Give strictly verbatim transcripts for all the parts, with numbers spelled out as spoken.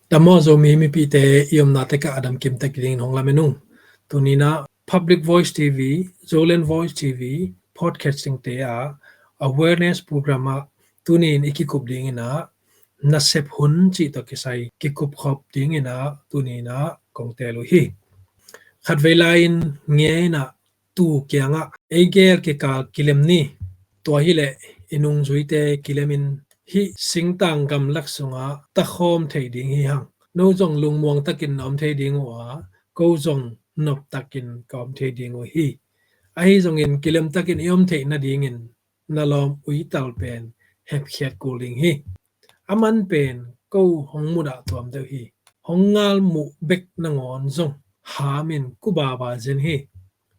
Dam aw, Zomi mipite i omna tekah a damkim tek dingin hong lamen ung. Tuni-in ah Public Voice T V, Zoland Voice T V, podcasting te ah awareness program ah tuni-in i kikup dingin ah nasep hun cih tawh kisai kikup khop dingin ah tuni-in ah kong tel uh hi. Khatvei lai-in Ngia in ah tuu kiangah, "Ei gel kikal kilem ni. Tua hileh i nungzuite kilemin hih singtang gamlak sungah takhawm thei ding hi hang. No zong lungmuang takin na om thei ding uh a, ko zong nop takin ka om thei ding uh hi. Ahi zongin kilem takin i om theih nadingin na lawm uital pen hepkhiat kul ding hi. A man pen ko hong mudah tuam deuh hi. Hong ngal muh bek nangawn zong hamin kubaba zen hi.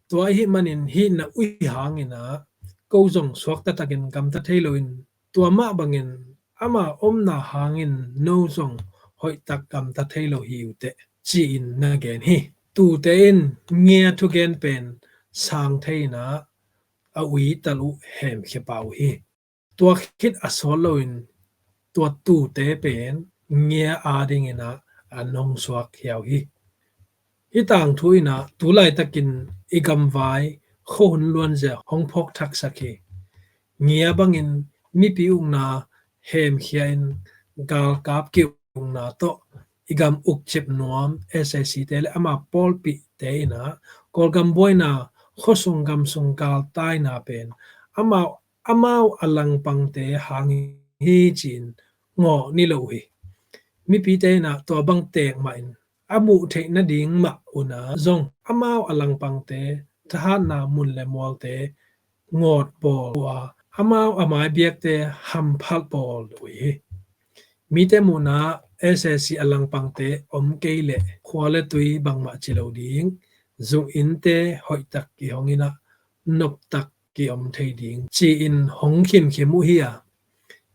Tua ahih manin hih na ui hangin ah ko zong suakta takin gamta thei loin, tua mah bangin ama omna hangin no zong hoihtak gamta thei lo hi uh teh," ci-in na gen hi. Tuute in Ngia thugen pen sang thei-in ah a uital uh hemkhia pah uh hi. Tua khit a sawt loin tua tuute pen Ngia adingin ah an hong suak hiau hi. Hih tangthu in ah tu laitakin i gamvai khuahun luanzia hong phawk thaksak hi. Ngia bangin mipi ukna hemkhia in galkap ki-ukna tawh i gam ukcip nuam S A C te le ama pawlpihte in ah Kawlgam buaina, khuasung gamsung galtaina pen amau, amau a langpangte hang hi ci-in ngawh ni lo uh hi. Mipite in ah tua bang teek mahin a muh theih nading mah un ah zong amau a langpangte, thahatna mun le mualte ngawt bawl uh a, amau a mai biakte hamphalh bawl uh hi. Mite muhna S A C a langpangte om kei leh khua le tui bangmah ci lo ding, zung innte hoihtak kihong in ah noptak ki-om thei ding ci-in hong khimkhim uh hi a,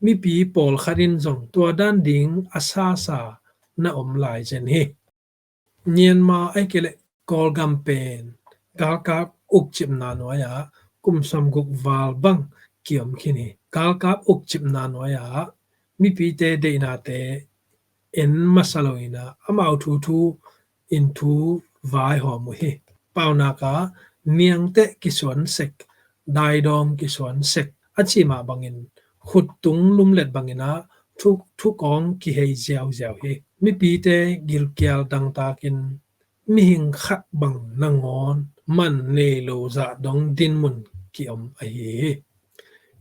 mipi pawlkhat in zong tua dan ding a sasa na om lai zen hi. Myanmar ahih kei leh Kawlgam pen galkap ukcipna nuai-ah kum sawmguk val bang ki-om khin hi. Galkap ukcipna nuai-ah mipite deihnate en masa lo in ah amau thuthu in thu vaihawm uh hi. Paunak ah niangteh kisuan sek, daidawng kisuan sek a cih mah bangin khuttung lumlet bangin ah thu, thukawng kihei ziauziau hi. Mipite gilkial dangtakin mihing khat bang nangawn man nei lo zah dong dinmun ki-om ahi hi.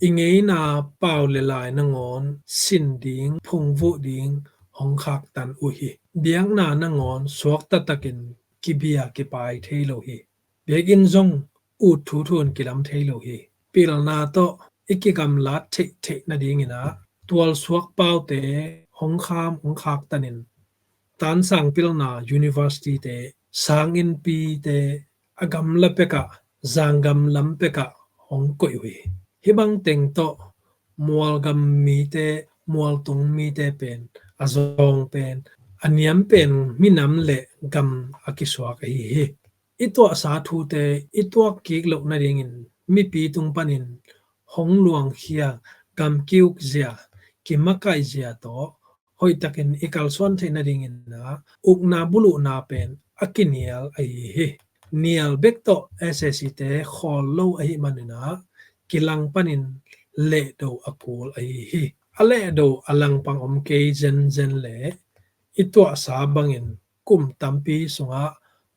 I ngeina pau le lai nangawn sin ding, phungvuh ding hong khaktan uh hi. Biakna nangawn suakta takin kibia kipai thei lo hi. Biakinn zong ut thuthu in kilam thei lo hi. Pilna tawh i kigamlat theih theih nadingin ah tualsuak paute hong kham hong khaktanin tansang pilna university te, sanginnpite, a gamla pekah, zanggam lam pekah hong koih uh hi. Hih bang teng tawh mualgam mite, mualtung mite pen a zawng pen a niam pen minam le gam a kisuak ahi hi. I tuahsa thute i tuak kik loh nadingin mipi tung panin hong luangkhia gamki ukzia, kimakaihzia tawh hoihtakin i kalsuan theih nadingin ah ukna buluhna pen a kinial ahi hi. Nial bek tawh S A C te khawl lo ahih manin ah kilang panin lehdo a kul ahi hi. A lehdo a langpang om kei zenzen le i tuahsa bangin kum tampi sungah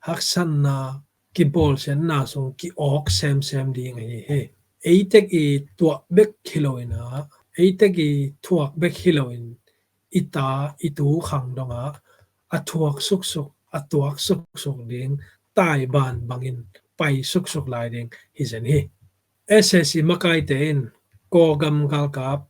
haksatna, kibawlsiatna sung ki-awk semsem ding ahi hi. Eitek i tuak bek hi loin ah, eitek i thuak bek hi loin i ta i tu khang dongah a thuak suksuk, a tuak suksuk ding taiban bangin pai suksuk lai ding hi zen hi. S A C makaite in Kawlgam galkap,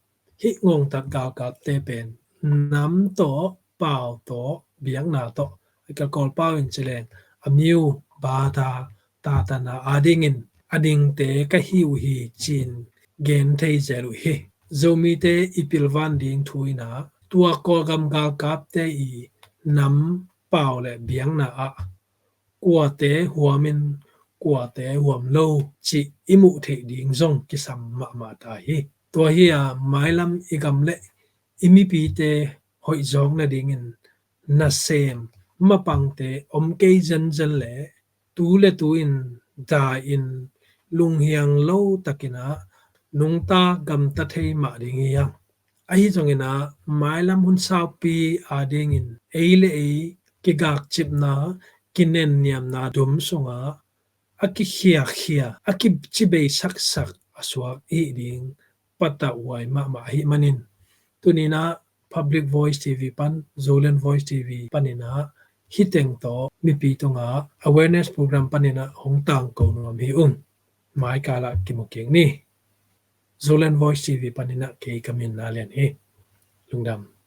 hih ngongtat galkapte pen nam tawh, pau tawh, biakna tawh, a ka Kawlpau in ci leng a miu bata tatana adingin a dingte ka hi uh hi ci-in gen thei zel uh hi. Zomite i pilvan ding thu in ah tua Kawlgam galkapte i nam, pau le biakna ah kuate huamin kuate huam lo cih i muh theih ding zong kisam mahmah ta hi. Tua hi a mailam i gam le i mipite hoih zawk nadingin nasem mapangte om kei zenzen le tu le tu in dai in lunghiang lo takin ah nungta gamta thei mah ding hi hang. Ahi zongin ah mailam hun saupi adingin ei le ei kigakcipna, kinenniamna dum sungah a kikhiakhia, a kicibei saksak a suak i hih ding patauhuai mahmah ahih manin, tuni-in ah Public Voice T V pan, Zoland Voice T V panin ah hih teng tawh mipi tungah awareness program panin ah hong tangko nuam hi ung. Maikal ah kimu kik ni. Zoland Voice T V panin ah kei ka min Nalian hi. Lungdam.